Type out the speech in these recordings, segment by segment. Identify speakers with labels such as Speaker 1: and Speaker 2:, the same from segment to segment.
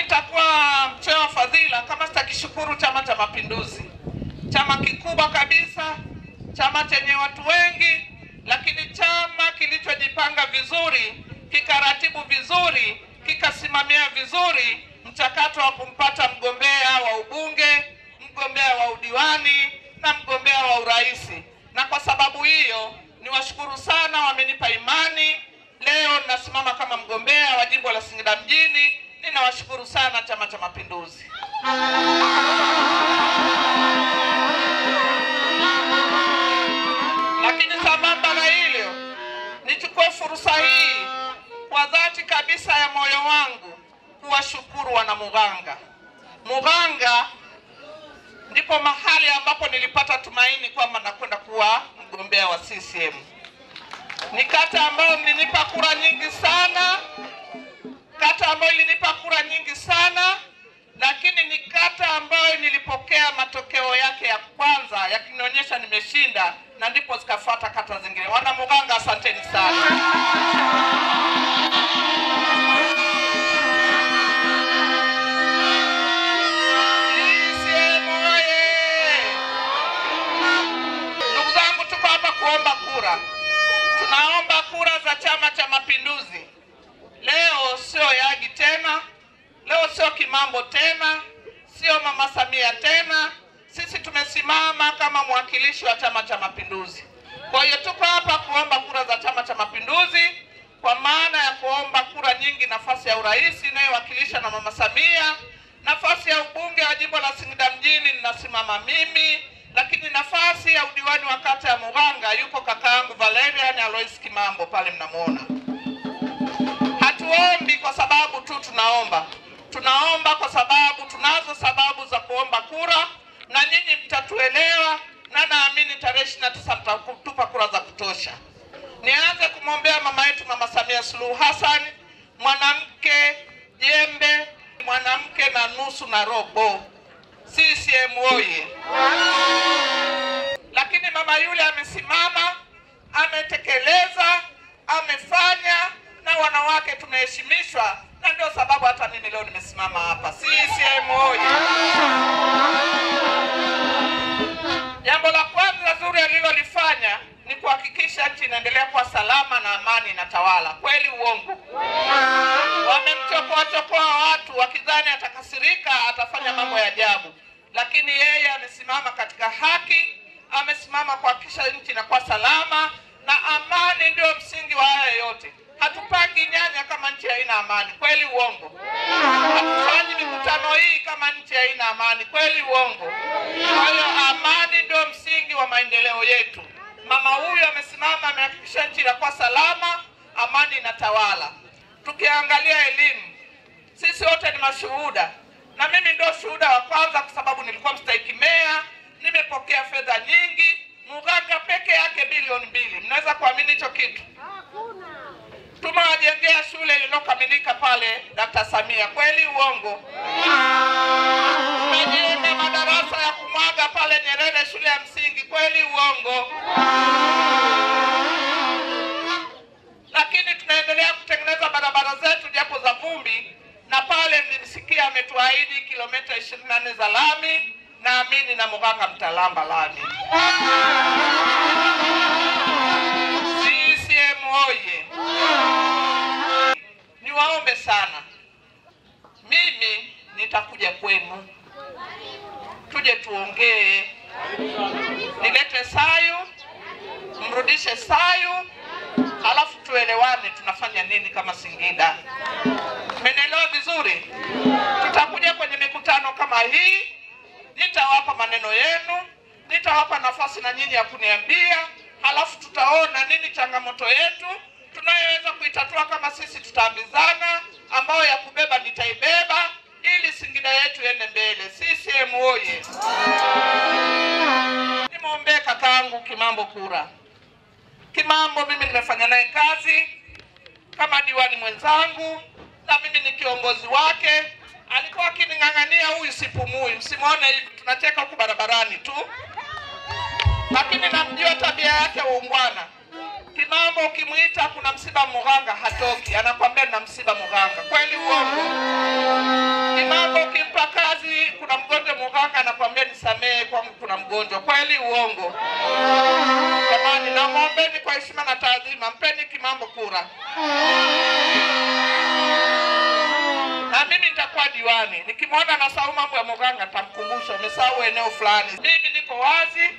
Speaker 1: Nitakuwa mchoyo fadhila kama sitakishukuru Chama cha Mapinduzi. Chama kikubwa kabisa, chama chenye watu wengi, lakini chama kilichojipanga vizuri, kikaratibu vizuri, kikasimamia vizuri mchakato wa kumpata mgombea wa ubunge, mgombea wa udiwani na mgombea wa urais. Na kwa sababu hiyo niwashukuru sana, wamenipa imani. Leo nasimama kama mgombea wa jimbo la Singida mjini. Ninawashukuru sana Chama cha Mapinduzi. Lakini sambamba na hilo, nichukue fursa hii kwa dhati kabisa ya moyo wangu kuwashukuru wana Mughanga. Mughanga ndipo mahali ambapo nilipata tumaini kwamba nakwenda kuwa mgombea wa CCM. Ni kata ambayo mlinipa kura nyingi sana, kata ambayo ilinipa kura nyingi sana, lakini ni kata ambayo nilipokea matokeo yake ya kwanza yakinionyesha nimeshinda, na ndipo zikafuata kata zingine. Wana Mughanga, asanteni sana. CCM oye! Ndugu zangu, tuko hapa kuomba kura. Tunaomba kura za Chama cha Mapinduzi. Leo sio Yagi tena, leo sio Kimambo tena, sio Mama Samia tena. Sisi tumesimama kama mwakilishi wa Chama cha Mapinduzi. Kwa hiyo tuko hapa kuomba kura za Chama cha Mapinduzi, kwa maana ya kuomba kura nyingi nafasi ya urais inayowakilisha na Mama Samia, nafasi ya ubunge wa jimbo la Singida mjini ninasimama mimi, lakini nafasi ya udiwani wa kata ya Mughanga yuko kakaangu Valerian Alois Kimambo pale mnamuona. Hatuombi kwa sababu tu tunaomba. Tunaomba kwa sababu tunazo sababu za kuomba kura, na nyinyi mtatuelewa, na naamini tarehe 29 mtatupa kura za kutosha. Nianze kumwombea mama yetu Mama Samia Suluhu Hassan, mwanamke jembe, mwanamke na nusu na robo. CCM oye! Lakini mama yule amesimama, ametekeleza, amefanya, na wanawake tumeheshimishwa, na ndio sababu hata mimi leo nimesimama hapa. CCM oye! Jambo la kwanza zuri alilolifanya ni kuhakikisha nchi inaendelea kuwa salama na amani inatawala. Kweli uongo? Wamemchokoa chokoa watu wakidhani atakasirika, atafanya mambo ya ajabu, lakini yeye amesimama katika haki, amesimama kuhakikisha nchi inakuwa salama na amani ndio msingi wa haya yote. Hatupangi nyanya kama nchi haina amani. Kweli uongo? Hatufanyi mikutano hii kama nchi haina amani. Kweli uongo? Kwa hiyo amani ndio msingi wa maendeleo yetu. Mama huyu amesimama, amehakikisha nchi inakuwa salama, amani inatawala. Tukiangalia elimu, sisi wote ni mashuhuda, na mimi ndio shuhuda wa kwanza kwa sababu nilikuwa mstahiki meya, nimepokea fedha nyingi. Mughanga peke yake bilioni 2. Mnaweza kuamini hicho kitu? Hakuna. Tumewajengea shule iliyokamilika pale Dr. Samia. Kweli uongo? Tumejenga madarasa ya kumwaga pale Nyerere shule ya msingi. Kweli uongo? Lakini tunaendelea kutengeneza barabara zetu japo za vumbi, na pale mlimsikia ametuahidi kilomita 24 za lami. Naamini na Mughanga mtalamba lami. CCM oye! Niwaombe sana, mimi nitakuja kwenu, tuje tuongee, nilete Sayu, mrudishe Sayu, alafu tuelewane tunafanya nini kama Singida. Mmenielewa vizuri? Tutakuja kwenye mikutano kama hii, nitawapa maneno yenu, nitawapa nafasi na nyinyi ya kuniambia, halafu tutaona nini changamoto yetu tunayoweza kuitatua kama sisi tutaambizana, ambayo ya kubeba nitaibeba ili Singida yetu iende mbele. CCM oye! Nimuombe kakaangu Kimambo kura. Kimambo mimi nimefanya naye kazi kama diwani mwenzangu, na mimi ni kiongozi wake. Alikuwa akining'ang'ania huyu sipumui, msimuone hivi tunacheka huku barabarani tu, lakini namjua tabia yake uungwana. Kimambo ukimuita kuna msiba Mughanga hatoki, anakuambia na msiba Mughanga. Kweli uongo? mgonjwa Muganga anakuambia nisamehe, kwangu kuna mgonjwa. Kweli uongo? Jamani, namuombeni kwa heshima na taadhima, mpeni Kimambo kura. Na mimi nitakuwa diwani. Nikimwona nasahau mambo ya Muganga nitamkumbusha, umesahau eneo fulani. Mimi niko wazi,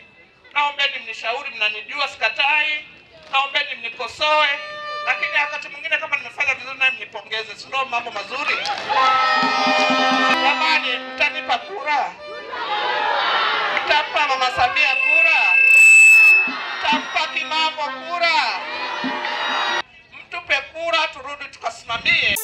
Speaker 1: naombeni mnishauri, mnanijua sikatai, naombeni mnikosoe, lakini wakati mwingine kama nimefanya vizuri naye mnipongeze, si ndio mambo mazuri? Jamani, mtanipa kura? Mtampa Mama Samia kura? Mtampa Kimambo kura? Mtupe kura turudi tukasimamie.